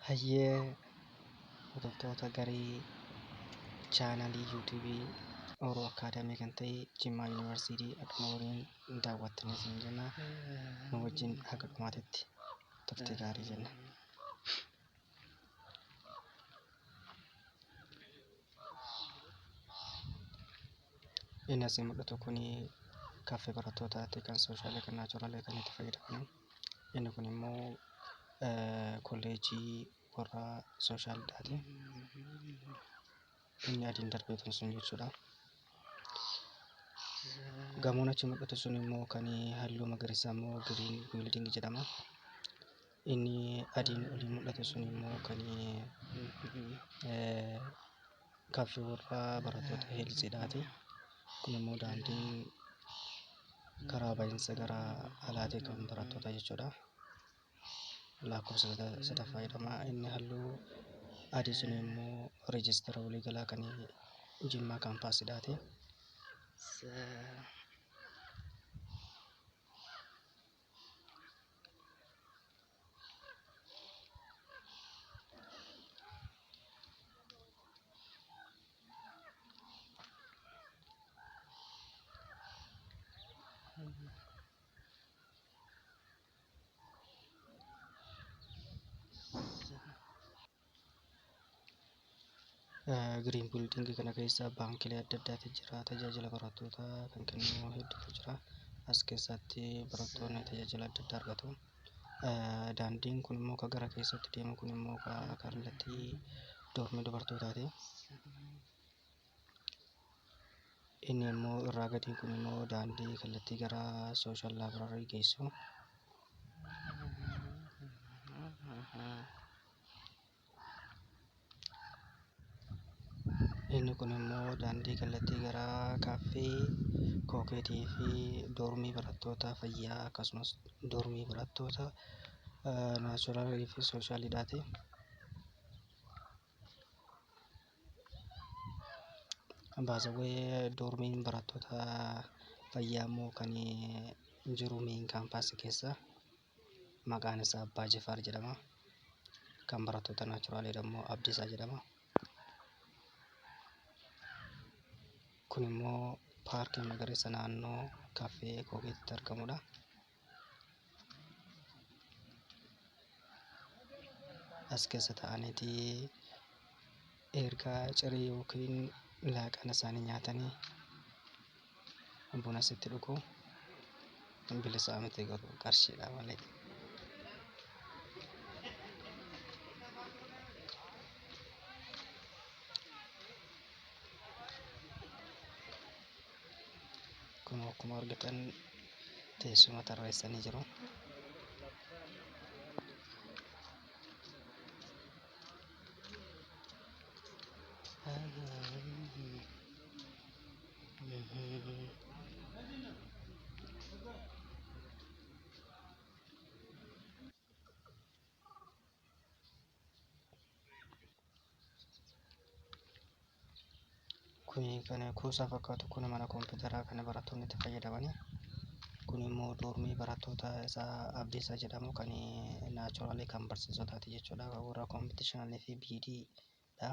Hayyee, hordoftoota garee chaanalii yuutuubii Oro Akaadaamii kan ta'e Jimmaa Yuunivarsiitii akkuma waliin daawwattanii isin jenna. Nu wajjin haga dhumaatitti turtii gaarii jenna. Inni asii mul'atu kun kaaffee barattootaati, kan soshaalii, kan naachuraalii kan itti fayyadaman. Inni kun immoo kolleejjii warra sooshaaliidhaati. Inni adiin darbee sun jechuudha. Gamoon achi mul'atu sun immoo kan halluu magariisaa immoo Green Building jedhama. Inni adiin olii mul'atu sun immoo kan kaaffee warra barattoota heelziidhaati. Kun immoo daandiin karaa bahiinsa gara alaatii kan barattoota jechuudha. Lakkoofsa sadaffaa jedhama. Inni halluu adii sun immoo reejistara waliigalaa kan Jimmaa kaampaasiidhaati. Giriin biildingii kana keessa baankilee adda addaatu jira. Tajaajila barattootaa kan kennu hedduutu jira. As keessatti barattoonni tajaajila adda addaa argatu. Daandiin kun immoo kan gara keessatti deemu kun immoo kallattii doormii dubartootaati. Inni immoo irraa gadii kun immoo daandii kallattii gara sooshaal laabrarii geessu. Inni kun immoo daandii kallattii gara kaaffee kookeetii fi doormii barattoota fayyaa akkasumas doormii barattoota naachuraalii fi sooshaaliidhaati. Baasawwee doormiin barattoota fayyaa immoo kan jiru meen kaampaasii keessa maqaan isaa Abbaa Jifaar jedhama. Kan barattoota naachuraalii immoo Abdiisaa jedhama. Kun immoo paarkii magariisa naannoo kaaffee kookeetitti argamudha. As keessa taa'aniiti erga ciree yookiin laaqana isaanii nyaatanii buna sitti dhugu. Bilisaa miti garuu qarshiidha malee. Kun akkuma argitan teessuma tarreessanii jiru. Kuni kan kuusaa fakkaatu kun mana kompiitaraa kan barattoonni itti fayyadamani. Kun immoo doormii barattoota isaa Abdiisaa jedhamu kan naachuraalii kan barsiisotaati jechuudha. Warra kompiitishinaalii fi BD dha.